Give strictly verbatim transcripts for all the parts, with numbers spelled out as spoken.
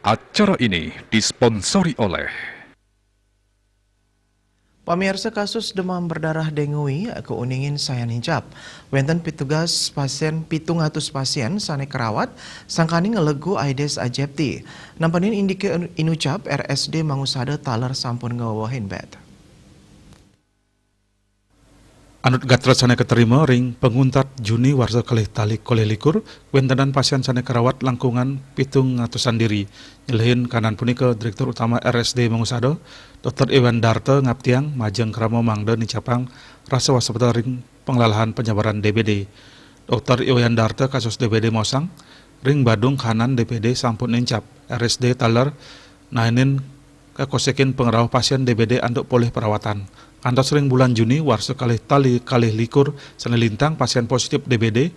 Acara ini disponsori oleh Pamiarsa, kasus demam berdarah dengue kauningin sayan nincap. Wénten pitugas pasién, pitung atus pasién sané karawat, sangkaning ngalegu Aedes aegypti. Nampenin indike inucap, R S D Mangusada taler sampun ngawewehin bed. Anut gatra sané katerima ring panguntat Juni warsa kalih tali kalih likur, wéntenan pasién sané karawat langkungan pitung atusan diri. Nyelehin kahanan punika, Direktur Utama R S D Mangusada, Dokter Iwan Darta ngaptiang majeng krama mangda nicapang rasa waspada ring panglalahan panyebaran D B D. Dokter Iwan Darta kasus D B D maosang, ring Badung kahanan D B D sampun nincap, R S D taler naenin kakosikin pangrauh pasién D B D antuk polih perawatan. Kantos ring bulan Juni warsa kalih tali kalih likur sané lintang pasién positif D B D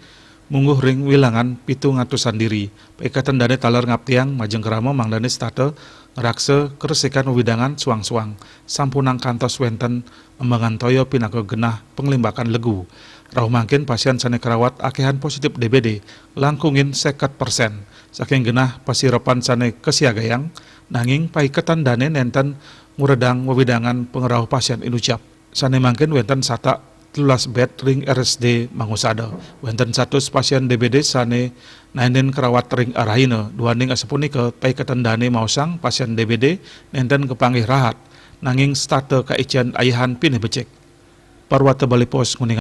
mungguh ring wilangan pitung atusan diri. Paiketan dané taler ngaptiang majeng krama mangdané setata ngraksa karesikan wewidangan suang-suang. Sampunang kantos wénten embangan toya pinaka genah panglimbakan legu. Rauh mangkin pasién sané karawat akéhan positif D B D langkungin seket persén. Saking genah pasirepan sané kasiagayang, nanging paiketan dané nénten nguredang wewidangan pangrauh pasién inucap. Sané mangkin wénten satak telulas bed ring R S D Mangusada. Wénten satus pasién D B D sané naenin karawat ring arahina. Duaning asapunika, paiketan dané maosang pasién D B D nénten kapanggih rahat, nanging setata kaicén ayihan pinih becik. Parwata Bali Post nguning